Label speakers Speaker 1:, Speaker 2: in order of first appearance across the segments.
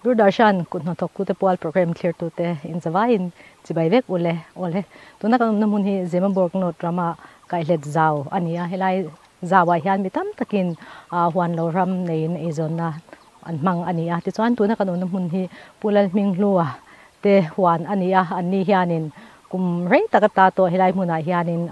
Speaker 1: Doordarshan kut hnathawk tute pual programme thlirtute inzavaiin chibai vek ule awle. Tuna kan awmna hmun hi Zemabawk North rama kaihlet zau a ni a, helai zauah hian mi tam takin huan lo ram neiin eizawnna an hmang a ni a. Tichuan tuna kan awmna hmun hi Pu Lalhminghlua te huan a ni a, anni hianin kum rei tak ata tawh helai hmunah hianin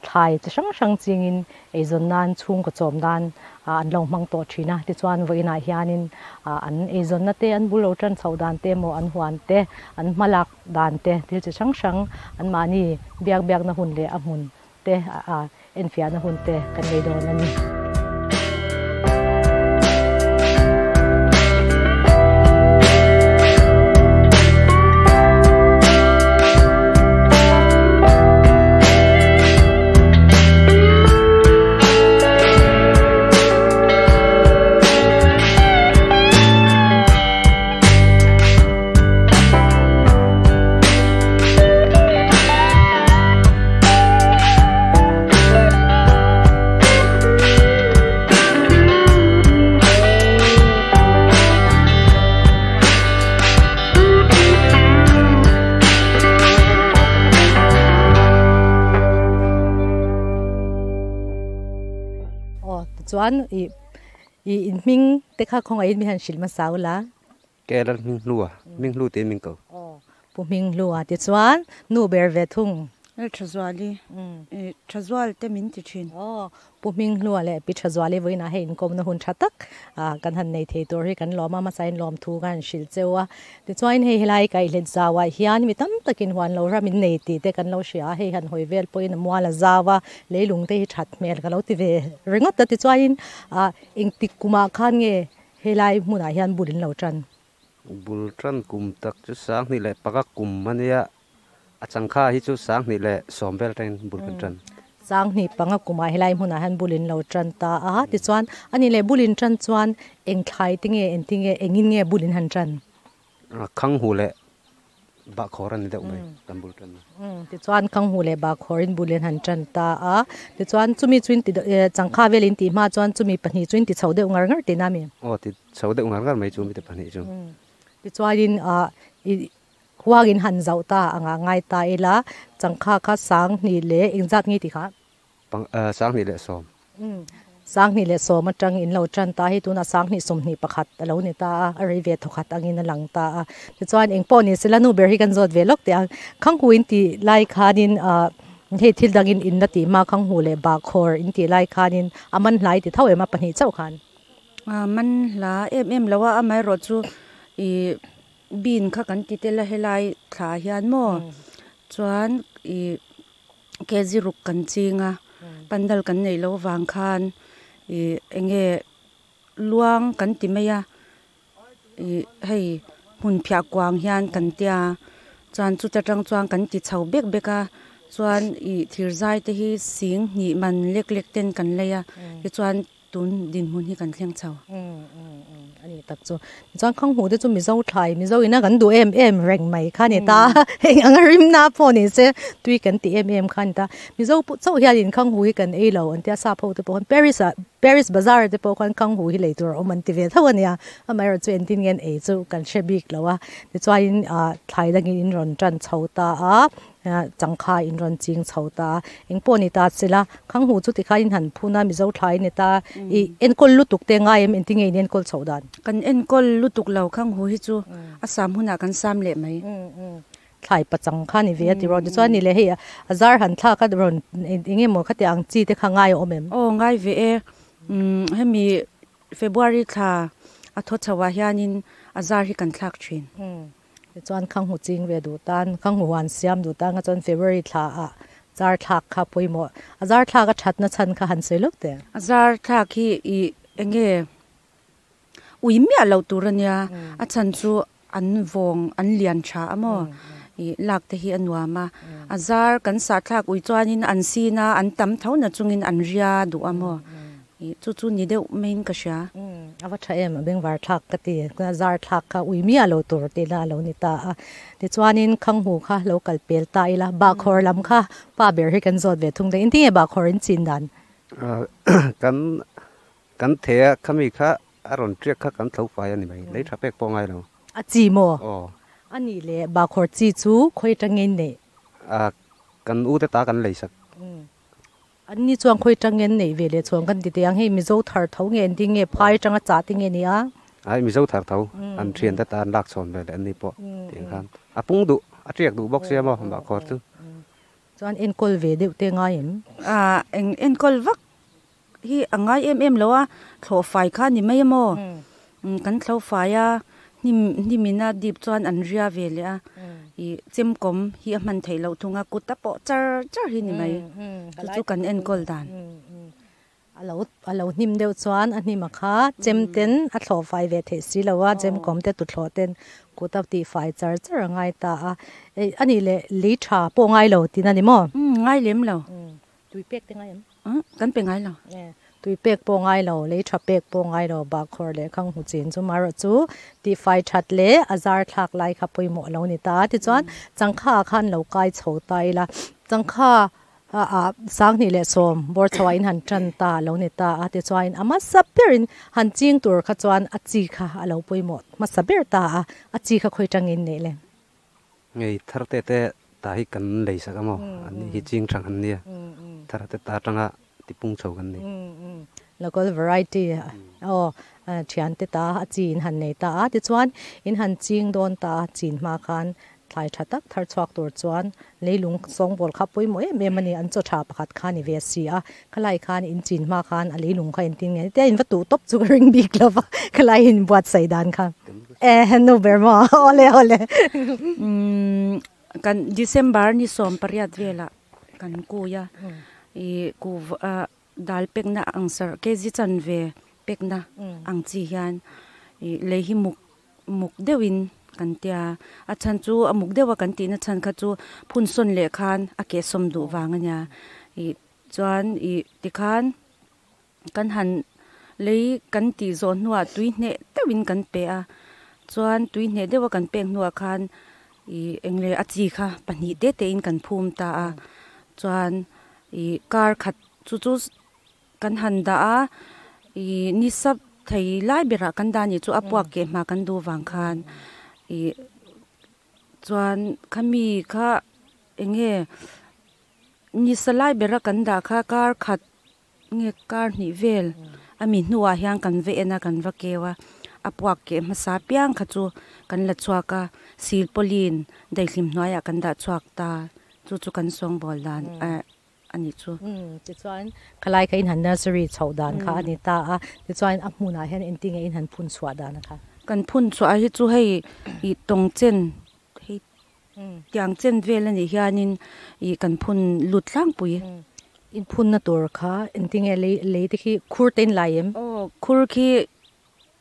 Speaker 1: Thlai chi hrang hrang chingin eizawn nan chhungkaw chawm nan an lo hmang tawh thin a, tichuan vawiinah hianin an eizawnna te, an bul lo tan chhoh dan te emaw an huan te, an hmalak dan te, thil chi hrang hrang anmahni biak biakna hun leh a hmun te enfiahna hun te kan nei dawn a ni. Aw tichuan i i inhming te kha khawngaih in mi han hrilh hmasa ula.
Speaker 2: Kerala hming hlua, hming hlu tih min ko.
Speaker 1: Aw Pu hming hlua tichuan nu ber ve thung.
Speaker 3: Lal Thazuali, i Thazual te min ti thin.
Speaker 1: Aw Pu hming hlua leh Pi Thazuali vawiinah hei inkawmna hun tha tak kan han nei thei tur hi kan lawm a, hmasain lawmthu ka han hrilh cheu a. Tichuan hei helai kaihlet zauah hian mi tam takin huan lo ram in nei tih te kan lo hria a, hei han hawi vel pawhin a mual a zau a, leilung te hi that hmel ka lo ti ve ringawt a. Tichuanin engtik kumah khan nge helai hmunah hian bul in lo tan?
Speaker 2: Bul tan kum tak chu 2005 kum a nia, a changkha hi chu 2010 vel atangin bul kan tan.
Speaker 1: 2005 kumah helai hmunah hian bul in lo tan ta a, tichuan a nih leh bul in tan chuan eng thlai te nge engti nge engin nge bul in han tan?
Speaker 2: Khanghu leh Bahkhawr a ni deuh mai kan bul tan a.
Speaker 1: Tichuan Khanghu leh Bahkhawr in bul in han tan ta a, tichuan chumi chu in ti changkha vel in tih hma chuan chumi pahnih chu in ti chho deuh ngar ngar tihna a mi?
Speaker 2: Aw ti chho deuh ngar ngar mai chu mite pahnih chu.
Speaker 1: Tichuanin i huang in han zauh ta anga ngai ta ila changkha kha 2000 leh engzat nge tih kha?
Speaker 2: 2010.
Speaker 1: 2010 atang in lo tan ta hi tunah 2021 a lo ni ta a, a rei ve thawkhat angin a lang ta a. Tichuan eng pawh ni sela nu ber hi kan zawt ve lawk teh ang. Khanghu in tih lai khanin ah hei thil dangin in la tih hma khanghu leh bahkhawr in tih lai khanin a man hlai ti tho em a pahnih chauh khan.
Speaker 3: A man hla em em lo a, amaherawh chu ih bean kha kan ti tel a helai thla hian maw chuan ih kg ruk kan ching a, pandal kan neih loh vang khan ih eng nge luang kan ti mai a, ih hei hmun phiah kuang hian kan tia chuan chuta tang chuan kan ti chho bek bek a, chuan ih thir zai te hi sing hnih man lek lek ten kan lei a, tichuan Tun dinhmun hi kan thleng chho.
Speaker 1: A ni tak chu. Tichuan Khanghu te chu Mizo thlai, Mizo ina kan duh em em reng mai kha ni ta. Heng anga rimna pawh ni se tui kan ti em em kha ni ta. Mizo pawh chauh hianin Khanghu hi kan ei lo an tia, sap ho te pawh khan Paris ah Paris Bazaar te pawh khan Khanghu hi lei tur a awm an ti ve tho a nia. Amaherawhchu chu engtin nge an ei chu kan hre bik lo a. Tichuanin thlai dangin in rawn tan chho ta a. Changkha in rawn ching chho ta a, eng pawh ni ta che la, Khanghu chu tikha in han phun a, Mizo thlai ni ta, i enkawl lutuk te ngai em, engtin nge in enkawl chhoh dan?
Speaker 3: Kan enkawl lutuk lo, Khanghu hi chu a sam hunah kan sam leh mai.
Speaker 1: Thlai pachang kha ni ve a tiraw, tichuan ni leh hei a zar han thlak a rawn eng emaw khatiang ang chi te kha ngai a awm em?
Speaker 3: Aw ngai ve e, hemi February thla a thaw chho ah hianin a zar hi kan thlak thin.
Speaker 1: Tichuan Khanghu ching ve duh tan, Khanghu huan siam duh tan kha chuan February thla ah zar thlak kha pawimawh. A zar thlak a thatna chhan kha han sawi lawk teh.
Speaker 3: A zar thlak hi i enge ui miah loh tur a nia, a chhan chu an vawng an lian tha a maw i lak te hi a nuam a, a zar kan sah thlak ui chuanin an sin a, an tam tho na chungin an ria duh a maw Ih chu chu ni deuh maiin ka hria.
Speaker 1: A va tha em, a bengvar thlak ka ti. A zar thlak kha ui miah lo tur tihna a lo ni ta a. Tichuanin Khanghu kha lo kal pel ta ila, Bahkhawr lam kha pa ber hi kan zawt ve thung daih. Engtin nge Bahkhawr in chin dan?
Speaker 2: Kan kan thei a, khami kha a rawn tiak kha kan tho fai a ni mai. Lei tha pek pawh ngai lo.
Speaker 1: A chi maw?
Speaker 2: Aw.
Speaker 1: A nih leh bahkhawr chi chu khawi atangin neih?
Speaker 2: A, kan u te ta kan lei sak.
Speaker 1: An ni chuan khawi atangin neih ve leh chuan kan ti teh ang, hei Mizo thar tho nge an ding nge phai atanga chah te nge ni a?
Speaker 2: Ai Mizo thar tho, an thian te ta an lak chhawn ve leh an ni pawh tih ang khan a pung duh, a tiak duh bawk sia maw bahkhawr chu.
Speaker 1: Chuan enkawl ve deuh te ngai em?
Speaker 3: A, eng enkawl vak hi a ngai em em lo a, thlawh fai kha ni mai emaw? Kan thlo fai a, hnim hnimin a dip chuan an ria ve leh a, ih chemkawm hi a hman theih loh thung a, kut a pawh char char hi ni mai, chu chu kan enkawl dan.
Speaker 1: A lo a lo hnim deuh chuan a hnim a kha chem ten a thlawh fai ve theih si lo a, chemkawm te tuthlawh ten kut a tih fai char char a ngai ta a, a nih leh lei tha pawh ngai lo tihna ni maw?
Speaker 3: Ngai lem lo.
Speaker 1: Tui pek te ngai em?
Speaker 3: Kan pe ngai lo.
Speaker 1: Tui pek pawh ngai lo, lei tha pek pawh ngai lo, bahkhawr leh khang hmu chin chu marawh chu tihfai that leh a zar thlak lai kha pawimawh lo ni ta. Tichuan changkha ah khan lo kai chho ta ila, changkha ah sanghnih leh sawm bawr chho ah in han tan ta lo ni ta a, tichuan a hmasa berin han ching tur kha chuan a chi kha a lo pawimawh hmasa ber ta a, a chi kha khawi tangin neih le.
Speaker 2: Ngei thar te te ta hi kan lei sak a maw? An ni hi ching thang an nia. Thar te ta atanga tipung chho kan ni.
Speaker 1: Local variety aw thian te ta a chi in han nei ta a, tichuan in han ching dawn ta a, chin hma khan thlai tha tak thar chhuak tur chuan leilung sawngbawl kha pawimawh em em a ni, an chaw tha pakhat kha ni ve si a, khalai khan in chin hma khan a leilung kha engtin nge tia in va tuh tawp chu ka ring bik lo va, khalai in buatsaih dan kha. E nu ber maw awle awle.
Speaker 3: Umm kan December ni sawm pariat velah kan kui a, ih kuh dal pekna ang sar kg chanve pekna ang chi hian ih lei hi muk muk deuhin kan tia a chhan chu a muk deuha kan tihna chhan kha chu phun sawn leh khan a keh sawm duh vang a nia ih chuan ih tikhan. Kan han lei kan tih zawh hnuah tui hneh deuhin kan pe a, chuan tui hneh deuha kan pek hnuah khan ih eng leh a chi kha pahnih te tein kan phum ta a, chuan ih kar khat chu chu kan han dah a, ih ni sap thei lai berah kan dah anih chu a puak keh hma kan duh vang khan ih chuan khami kha eng nge ni sa lai bera kan dah kha kar khat. Nge kar hnih vel a mi hnuah hian kan va en a, kan va keu a, a puak keh hmasa piang kha chu kan la chhuak a, silpawlin daihlim hnuaiah kan dah chhuak ta, chu chu kan sawngbawl dan a nih chu.
Speaker 1: Tichuan khalai kha in han nursery chhoh dan kha a ni ta a, tichuan a hmunah hian engtin nge in han phun chhuah dan a kha?
Speaker 3: Kan phun chhuah hi chu hei ih tawng chen hei Tiang chen vel a nih hianin ih kan phun lut tlangpui.
Speaker 1: In phunna tur kha engtinge lei lei te khi khur te in lai em?
Speaker 3: Aw khur khi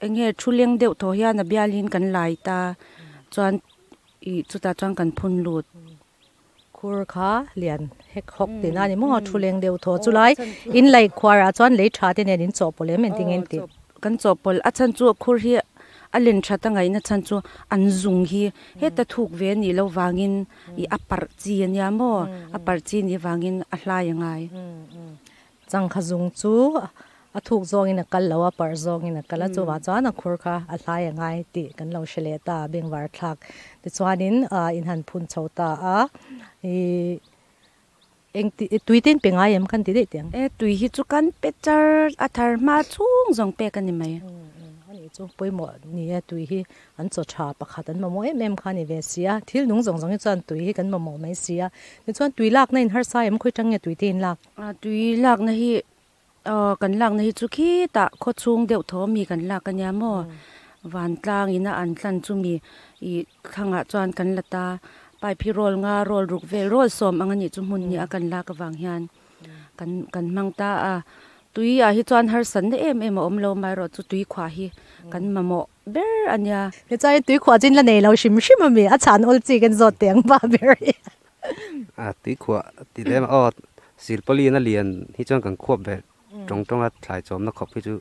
Speaker 3: enge thu leng deuh thaw hian a bialin kan lai ta chuan ih chutah chuan kan phun lut.
Speaker 1: Khur kha lian hek hawk tihna a ni maw thu leng deuh thaw chulai in laih khuarah chuan lei tha te nen in chawhpawlh em engtinge in tih?
Speaker 3: Kan chawhpawlh a chhan chu khur hi a len that a ngaihna chhan chu an zung hi heta thuk ve anih loh vangin ih a parh chi a nia maw a parh chi nih vangin a hlai a ngai.
Speaker 1: Changkha zung chu a thuk zawngin a kal lo a parh zawngin a kal a chuvah chuan a khur kha a hlai a ngai tih kan lo hre leh ta a bengvar thlak tichuanin in han phun chho ta a ih Eng ti tui te in pe ngai em khan ti daih teh ang.
Speaker 3: E tui hi chu kan pe char a thar hma chhung zawng pek a ni mai.
Speaker 1: A nih chu pawimawh ni e tui hi an chaw tha pakhat an mamawh em em kha a ni ve si a thil nung zawng zawng hi chuan tui hi kan mamawh mai si a tichuan tui lakna in harsa em khawi tang nge tui te in lak.
Speaker 3: A tui lakna hi aw kan lakna hi chu khitah khaw chhung deuh thaw mi kan lak a nia maw vantlang ina an tlan chu mi ih thlangah chuan kan la ta pipe hi roll nga roll ruk vel roll sawm ang a nih chu hmun hnih a kan lak avang hian kan kan hmang ta a tui ah hi chuan harsatna em em a awm lo amaherawh chu tui khuah hi kan mamawh ber a nia.
Speaker 1: Tichuan tui khuah chu in la nei lo hrim hrim a mi a chhan awl chi kan zawt teh ang pa ber hi.
Speaker 2: A tui khuah ti lem a aw silpawlin a lian hi chuan kan khuap ve tawng tawng a thlai chawmna khawp hi chu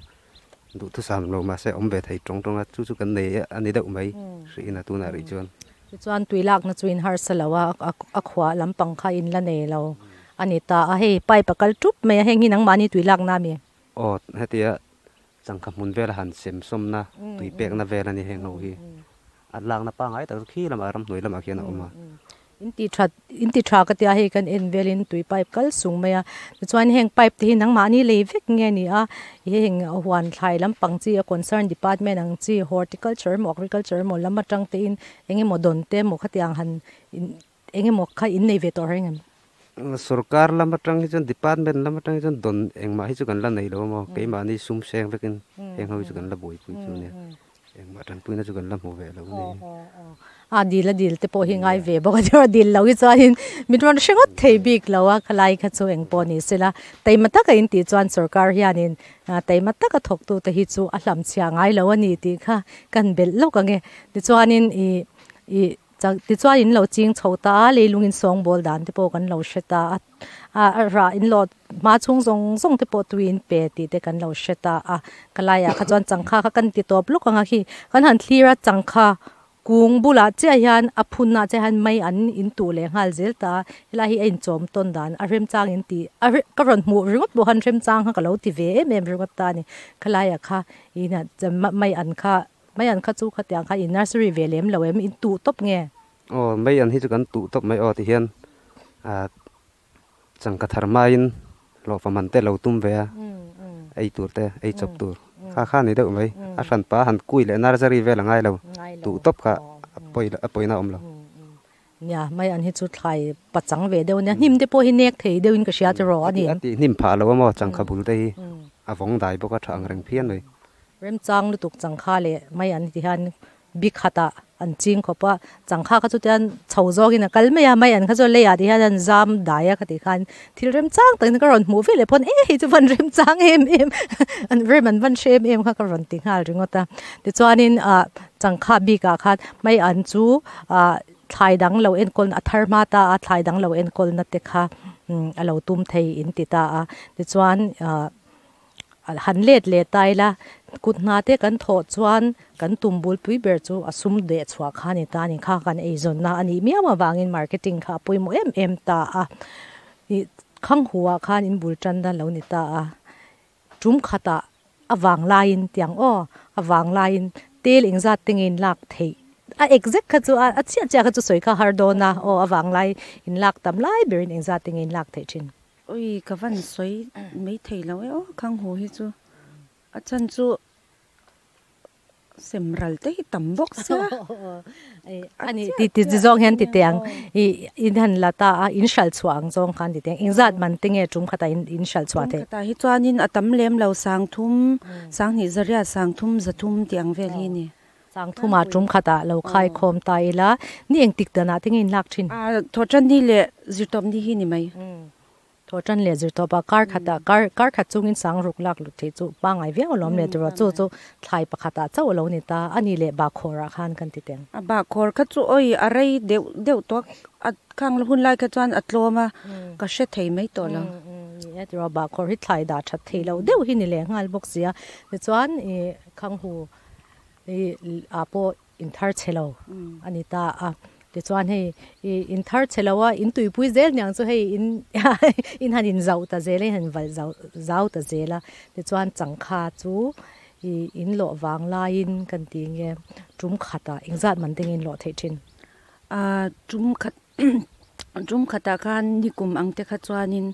Speaker 2: duhthusam lo mahse awm ve thei tawng tawng a chu chu kan nei a ni deuh mai hrih in a tunah rih chuan.
Speaker 1: Tichuan tui lakna chu in harsa lo a a khuah lampang kha in la nei lo a ni ta a hei pipe a kal tup mai a heng hi nangmahni tui lakna a mi.
Speaker 2: Aw hetia changkha hmun vela han sem sawmna tui pekna vel a ni heng ho hi. A lakna pangngai tak chu khi lamah ramhnuai lamah khian a awm a.
Speaker 1: In ti that in ti tha ka tia hei kan en velin tui pipe kal sung mai a tichuan heng pipe te hi nangmahni lei vek nge a ni a heng huan thlai lampang chi a concern department ang chi horticulture emaw agriculture emaw lam atang te in eng emaw dawn te emaw khatiang han in eng emaw kha in nei ve tawh reng em?
Speaker 2: Sorkar lam atang hi chuan department lam atang hi chuan dawn engmah hi chu kan la nei lo a maw keimahni sum seng vekin heng ho hi chu kan la buaipui chu a nia. Engmah tanpuina chu kan la hmu ve lo a ni.
Speaker 1: A dil a dil te pawh hi ngai ve bawk a nia, dil lo hi chuanin min rawn hre ngawt thei bik lo a, khalai kha chu eng pawh ni sela. Taima taka in tih chuan sorkar hianin taima taka thawktute hi chu a hlamchhiah ngai lo a ni tih kha kan belh lawk ang e. Tichuanin ih ih Tichuan in lo ching chho ta a, leilung in sawngbawl dan te pawh kan lo hre ta a, a rah in lo hma chhung zawng zawng te pawh tui in pe tih te kan lo hre ta a, ka laiah kha chuan changkha kha kan ti tawp lawk ang a khi kan han thlir a, changkha kung bulah chiah hian a phunah chiah hian mei an in tuh leh nghal zel ta a, helai hi a inchawm tawn dan a remchang in tih a ka rawn hmuh ringawt pawh khan remchang kha ka lo ti ve em em ringawt ta a ni, khalaiah kha mei an kha. Mai an kha chu khatiang kha in nursery ve lem lo em? In tuh tawp nge?
Speaker 2: Aw, mai an hi chu kan tuh tawp mai aw ti hian ah changka thar maiin hlawhfa man te lo tum ve a, ei tur te, ei chawp tur kha kha ni deuh mai. A hranpa han kui leh nursery vel a ngai lo, tuh tawp kha a pawi a pawina a awm lo.
Speaker 1: Nia, mai an hi chu thlai pachang ve deuh a nia, hnim te pawh hi nek thei deuhin ka hria tiraw a ni.
Speaker 2: A tih hnim phah lo a maw, changkha bul te hi a vawng dai bawk a tha ang reng phian mai.
Speaker 1: Remchang lutuk changkha leh mai an ti hian bi khatah an ching khawp a, changkha kha chu tian chho zawngin a kal mai a, mai an kha chu leiah ti hian an zam dai a khati khan thil remchang takin ka rawn hmuh ve leh pawn e hei chu van remchang em em an rem an van hre em em kha ka rawn ti nghal ringawt a. Tichuanin ah changkha bikah khan mai an chu ah thlai dang lo enkawl a thar hma ta a, thlai dang lo enkawlna te kha a lo tum thei in ti ta a, tichuan ah Han let leh ta ila, kut hna te kan thawh chuan kan tum bulpui ber chu a sum deh chhuah kha a ni ta a ni. Kha kan eizawnna a nih miau avangin marketing kha a pawimawh em em ta a. Ih Khanghuah khan in bul tan a lo ni ta a. Tum khatah a vang laiin tiang aw, a vang laiin tel engzat te nge in lak theih? A exact kha chu a chiah chiah kha chu sawi kha har dawn a, aw a vang lai in lak tam lai berin engzat te nge in lak theih thin?
Speaker 3: Ui ka van sawi mai thei lo e aw khang hu hi chu a chan chu sem ral te hi tam bawk sia
Speaker 1: ani ti ti zawng hian ti teh ang i in han la ta a in hral chhuah ang zawng khan ti teh ang engzat man te nge tum khatah in in hral chhuah theih
Speaker 3: tum khatah hi chuanin a tam lem lo sang thum sanghnih zariat sang thum zathum tih ang vel hi ni.
Speaker 1: Sang thumah tum khatah lo khai khawm ta ila ni engtik danah te nge in lak thin?
Speaker 3: Thawhtan ni leh zirtawp ni hi ni mai.
Speaker 1: Thawhtan leh zirtawpah kar khatah kar kar khat chungin sang ruk lak lut theih chu pangngai viau alawm le tiraw chu chu thlai pakhatah chauh a lo ni ta a ni leh bahkhawrah khan kan ti teng.
Speaker 3: A bahkhawr kha chu awi a rei deuh deuh tawh a khang hun lai kha chuan a tlawm a ka hre thei mai tawh lo.
Speaker 1: Ni e tiraw bahkhawr hi thlai dah that thei lo deuh hi ni leh nghal bawk sia tichuan ih khanghu I ah pawh in thar chhe lo a ni ta a, tichuan hei i in thar chhe lo a, in tuipui zel niang chu hei in in han in zauh ta zel a, in han valh zauh zau ta zel a, tichuan changkha chu i in lawh vang laiin kan ti nge tum khatah engzat man te nge in lawh theih thin?
Speaker 3: A tum khat tum khatah khan ni kum ang te kha chuanin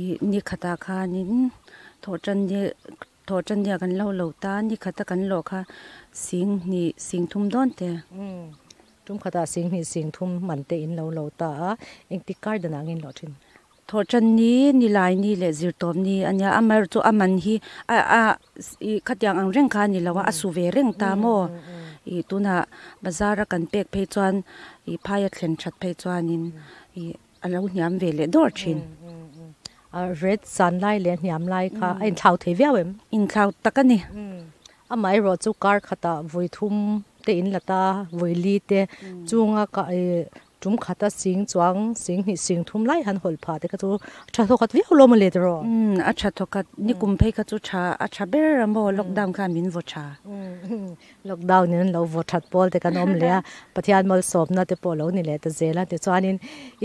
Speaker 3: i ni khatah khanin thawhtan ni Thawhtan nia kan lo lo ta, ni khata kan lawh kha sing hnih sing thum dawn te.
Speaker 1: Tum khatah sing hnih sing thum man te in lo lo ta a, engtik kar danah nge in lawh thin?
Speaker 3: Thawhtan ni, ni lai ni leh zirtawp ni a nia, amaherawh chu a man hi a a i khatiang ang reng kha a ni lo a, a su ve reng ta maw? I tunah bazar a kan pek phei chuan i phai a thlen that phei chuanin i A lo hniam ve leh dawr thin.
Speaker 1: A red san lai leh hniam lai kha a inthlau thei viau em?
Speaker 3: Inthlau tak a ni.
Speaker 1: Amaherawh chu kar khatah vawi thum te in la ta, vawi li te chunga ka Tum khata sing chuang sing hnih sing thum lai han hawlh phah te kha chu tha thawkhat viau lo mawle tiraw.
Speaker 3: Umm a tha thawkhat ni kum phei kha chu tha a tha ber a maw lockdown khan min vaw tha.
Speaker 1: Lockdown in an lo vaw that pawl te kan awm leh a, Pathian malsawmna te pawh lo ni leh ta zel a tichuanin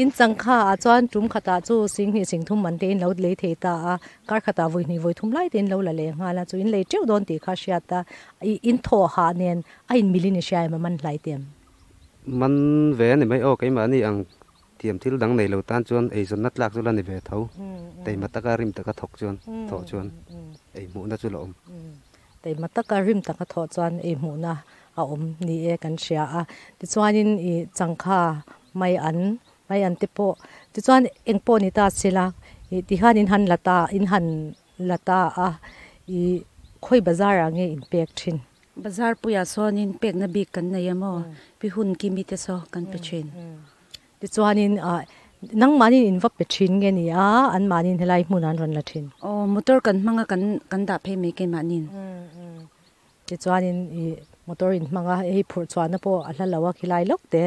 Speaker 1: in changkha ah chuan tum khatah chu sing hnih sing thum man te in lo lei thei ta a, kar khatah vawi hnih vawi thum lai te in lo la leh nghal a, chu in lei teuh dawn tih kha hriat a, in thawh hah nen a in milin i hria em a man hlai te em?
Speaker 2: Man ve a ni mai aw, keimahni ang thiam thil dang nei lo tan chuan eizawnna tlak chu la ni ve tho. Teima taka rim taka thawk chuan thawh chuan ei hmuhna chu la awm.
Speaker 1: Teima taka rim taka thawh chuan ei hmuhna a awm ni e kan hria a. Tichuanin i changkha mai an mai an te pawh tichuan eng pawh ni ta sela i tihian in han la ta in han la ta a i khawi bazar ah nge in pek thin?
Speaker 3: Bazar puiah sawnin pekna bik kan nei em aw, pi hun kimi te saw kan pe thin.
Speaker 1: Tichuanin nangmahnin in va pe thin nge ni a, anmahnin helai hmunah an rawn la thin?
Speaker 3: Aw, motor kan hmanga kan kan dah phei mai keimahnin.
Speaker 1: Tichuanin i motor in hmanga hei phurh chhuahna pawh a hla lo a khilai lawk te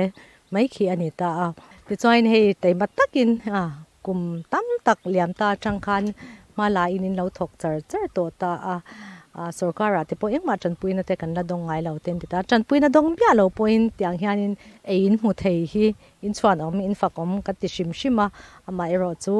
Speaker 1: mai khi a ni ta a. Tichuanin hei taima takin kum tam tak liam ta atang khan hma la in in lo thawk char char tawh ta a, sorkar ah te pawh engmah tanpuina te kan la dawng ngai lo te an ti ta a, tanpuina dawng miah lo pawhin tiang hianin ei in hmu thei hi in chhuan awm in fak awm ka ti hrim hrim a, amaherawh chu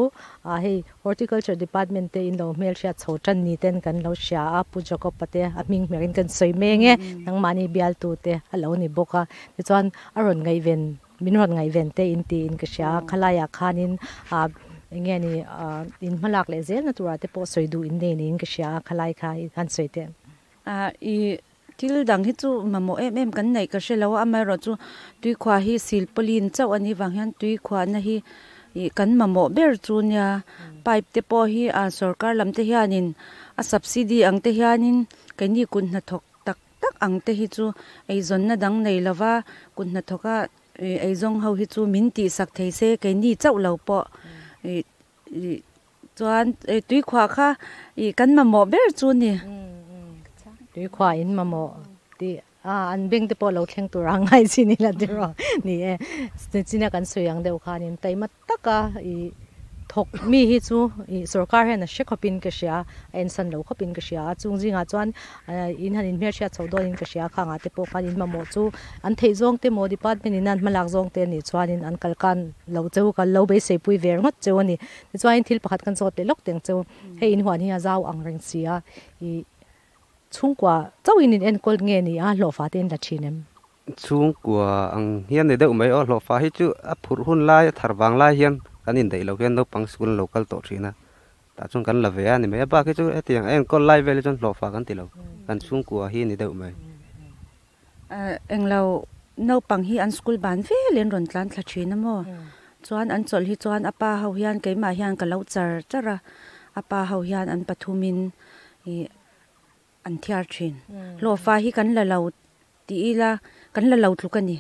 Speaker 1: hei horticulture department te in lo hmelhriat chho tan ni ten kan lo hria a, Pu Jacob-a te a hming hmerhin kan sawi meng e, nangmahni bialtu te a lo ni bawk a, tichuan a rawn ngaihven Min rawn ngaihven te in tiin ka hria a, khalaiah khanin ah eng nge ni ah in hmalak leh zelna turah te pawh sawi duh in nei niin ka hria a, khalai kha i han sawi teh.
Speaker 3: Ah i thil dang hi chu mamawh em em kan neih ka hre lo a, amaherawh chu tuikhuah hi silpawlin chauh a nih vang hian tuikhuahna hi ih kan mamawh ber chu nia, pipe te pawh hi ah sorkar lam te hianin a subsidy ang te hianin keini kut hnathawk tak tak ang te hi chu eizawnna dang nei lova kut hnathawka eizawng ho hi chu min tihsak thei se keini chauh lo pawh ih ih chuan tuikhuah kha ih kan mamawh ber chu ni.
Speaker 1: Tuikhuah in mamawh tih a an beng te pawh lo thleng tur a ngai chi ni la tiraw ni e china kan sawi ang deuh khanin taima taka ih thawk mi hi chu ih sorkar hian a hre khawpin ka hria a ensan lo khawpin ka hria a chung zingah chuan in han inhmelhriat chhoh dawnin ka hria khangah te pawh khan in mamawh chu an theih zawng te maw department in an hmalak zawng te anih chuanin an kal kan lo cheu kal lo beisei pui ve ringawt cheu a ni tichuanin thil pakhat kan zawt leh lawk teng cheu hei in huan hi a zau ang reng si a ih chhungkua chauhin in enkawl nge ni a hlawhfa te in la thin em?
Speaker 2: Chhungkua ang hian ni deuh mai aw, hlawhfa hi chu a phurh hun lai, a thar vang lai hian kan indaih loh hian naupang school an lo kal tawh thin a, tah chuan kan la ve a ni mai. A bak hi chu hetiang a enkawl lai vel hi chuan hlawhfa kan ti lo, kan chhungkua hi ni deuh mai.
Speaker 3: Englo naupang hi an school ban vel in rawn tlan thla thin a maw? Chuan an chawlh hi chuan a pa ho hian keimah hian ka lo char char a, a pa ho hian an pathumin ih An thiar thin. Hlawhfa hi kan la lo ti ila, kan la lo tluk a ni.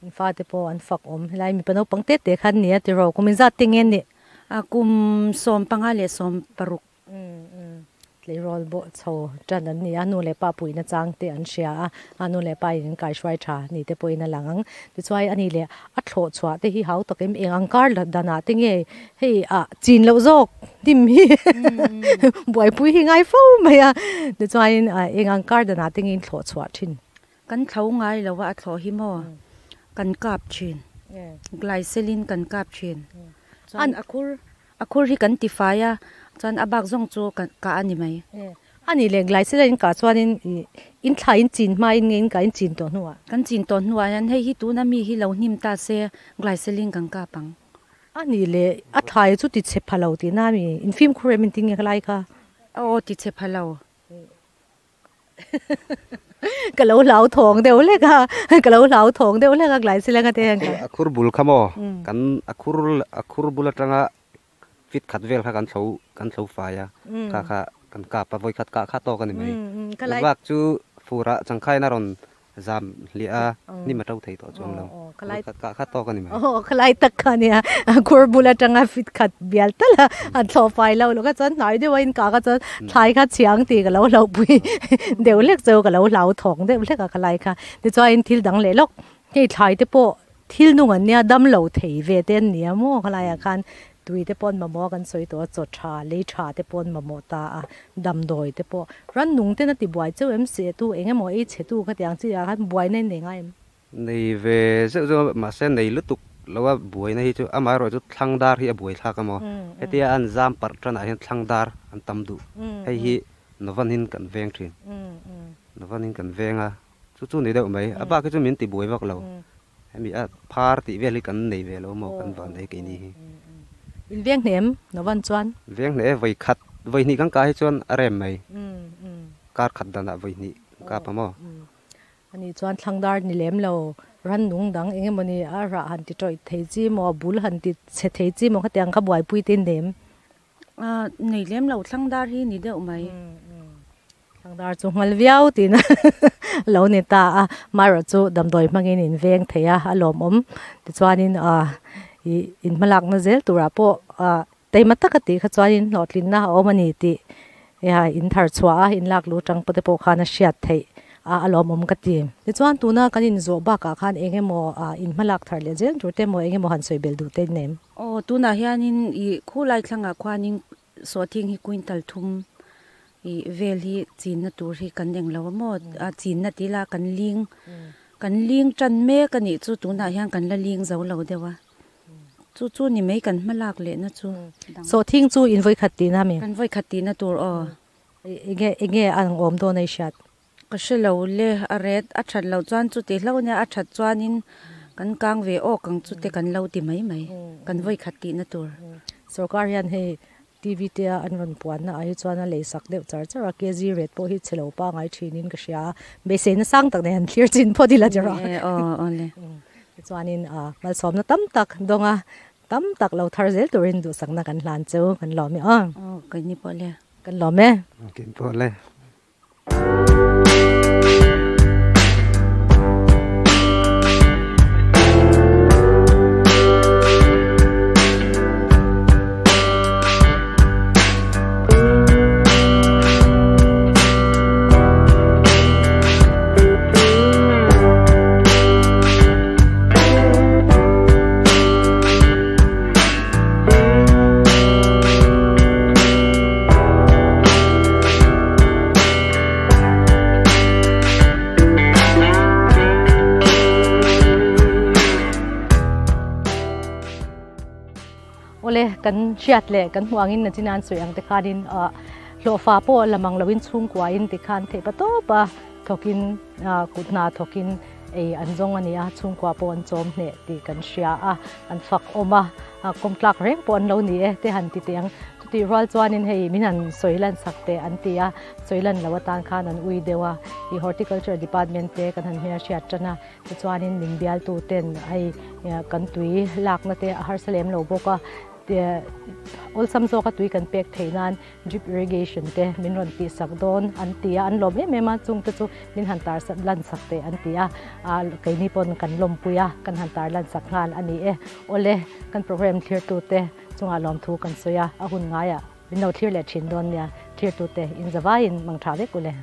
Speaker 1: An fate pawh an fak awm. Helai mipa naupang te te khan nia tiraw? Kum inzat te nge nih?
Speaker 3: A kum 15 leh 16.
Speaker 1: Tleirawl bawh chho tan an ni a, nu leh pa puihna chang te an hria a, a nu leh pa in an kaihruai tha ni te pawhin a lang ang. Tichuai a ni leh a thlawh chhuah te hi hau tak em eng ang kar danah te nge hei ah chin loh zawk hnim hi buaipui hi ngai fo mai a tichuanin eng ang kar danah te nge in thlawh chhuah thin.
Speaker 3: Kan thlo ngai lo a a thlawh hi maw kan kap thin glyceline kan kap thin chuan a khur a khur hi kan tifai a chuan a bak zawng chu kah a ni mai.
Speaker 1: A nih leh glyceline in kah chuanin in thla in chin hma in nge in kah in chin tawh hnuah?
Speaker 3: Kan chin tawh hnuah hian hei hi tuna mi hi lo hnim ta se glyceline kan kap ang.
Speaker 1: A nih leh a thlai chu ti chhe pha lo tihna a mi? In fimkhur em in ti nge khalai kha?
Speaker 3: Aw ti chhe pha lo.
Speaker 1: Ka lo hlau thawng deuh hlek a, ka lo hlau thawng deuh hlek a glyceline a te hian
Speaker 2: ka. A khur bul kha maw? Kan a khur a khur bul atanga Fit khat vel kha kan thlo kan thlo fai a, kha kha kan kap a, vawi khat kah kha tawk a ni mai. Bak chu furah changkhain a rawn zam hliah a, hnim a to thei tawh chuang lo. Vawi khat kah kha tawk a ni mai.
Speaker 1: Aw khalai tak kha nia, khur bul atanga fit khat bial tal a, an thlo fai lo lo kha chuan hnai deuh a inkah kha chuan thlai kha chhiang tih ka lo hlauhpui deuh hlek chu ka lo hlau thawng deuh hlek a khalai kha. Tichuain thil dang leh lawk, hei thlai te pawh. Thil nung an nia dam lo thei ve te an nia maw khalaiah khan tui te pawh an mamawh a kan sawi tawh a chaw tha lei tha te pawh an mamawh ta a damdawi te pawh rannung ten a ti buai cheu em se tu eng emaw ei chhe tu khatiang chi ah khan buaina in nei ngai em?
Speaker 2: Nei ve zeuh zeuh a mahse nei lutuk lo a buaina hi chu amaherawh chu thlang dar hi a buai thlak a maw hetia an zam parh tanah hian thlang dar an tam duh hei hi Novanin kan veng thin Novanin kan veng a chu chu ni deuh mai a bak hi chu min ti buai vak lo. Hemi a phar tih vel hi kan nei ve lo maw kan van ei keini hi.
Speaker 1: In veng hne em Novan chuan?
Speaker 2: Veng hne e vawi khat vawi hnih kan kah hi chuan a rem mai. Kar khat danah vawi hnih kan kap a maw?
Speaker 1: Ani chuan thlangdar ni lem lo rannung dang eng emawni a rah han ti tawih thei chi maw a bul han ti chhe thei chi maw khatiang kha buaipui te in nei em?
Speaker 3: Nei lem lo thlangdar hi ni deuh mai.
Speaker 1: Thangdar chu nghal viau tiin lo ni ta a, marawh chu damdawi hmangin in veng thei a, a lawmawm. Tichuanin ih in hmalakna zel turah pawh taima taka tih kha chuanin hlawhtlinna a awm a ni tih in thar chhuah a, in lak luh atang te pawh khan a hriat theih a, a lawmawm ka ti. Tichuan tuna kan inzawh bakah khan eng emaw in hmalak thar leh zel tur te emaw eng emaw han sawi belh duh te in nem?
Speaker 3: Aw, tunah hianin ih khulai thlangah khuanin Sawhthing hi quintal thum ih vel hi chinna tur hi kan eng lo a maw a chinna tih ila kan ling kan ling tan mek a nih chu tunah hian kan la ling zo lo deuh a chu chu ni mai kan hma lak leh na chu
Speaker 1: Sawhthing chu in vawikhat tihna mi?
Speaker 3: Kan vawikhat tihna tur aw.
Speaker 1: Enge enge ang awm dawn a i hriat?
Speaker 3: Ka hre lo le a ret a that loh chuan chuti hlauh nia a that chuanin kan kang ve awk ang chute kan lo ti mai mai kan vawikhat tihna tur.
Speaker 1: Sorkar hian hei TV te a an rawn puanna ah hi chuan a lei sak deuh char char a, KG ret pawh hi chhe lo pangai thinin ka hria a, beiseina sang tak nei han thlir chin phawt ila che rawh. Tichuanin malsawmna tam tak dawnga tam tak lo thar zel turin duhsakna kan hlan cheu kan lawm e aw.
Speaker 3: Aw keini pawh le.
Speaker 1: Kan lawm e.
Speaker 2: Keini pawh le.
Speaker 1: Awle kan hriat leh kan hmuh angin nachin an sawi ang te khanin ah hlawhfa pawh la mang loin chhungkua in tikhan theih pa tawp a thawkin kut hna thawkin ei an zawng a ni a chhungkua pawh an chawm hneh tih kan hria a an fak awm a kawm tlak reng pawh an lo ni e te han ti teh ang. Chutih rual chuanin hei min han sawi lan sak teh an ti a, sawi lan loh atan khan an ui deuh a, ih Horticulture Department te kan han hmelhriat tan a, tichuanin min bialtu ten hei kan tui lakna te a harsa lem lo bawk a, awlsam zawka tui kan pek theih nan drip irrigation te min rawn tih sak dawn an ti a, an lawm em em a, chung te chu min han tar lan sak teh an ti a, keini pawn kan lawmpui a, kan han tar lan sak nghal a ni e. Awle, kan programme thlirtu te. Chungah lawmthu kan sawi a, a hun ngaiah min lo thlir leh thin dawn nia, thirtute in zavaiin mang tha vek u le.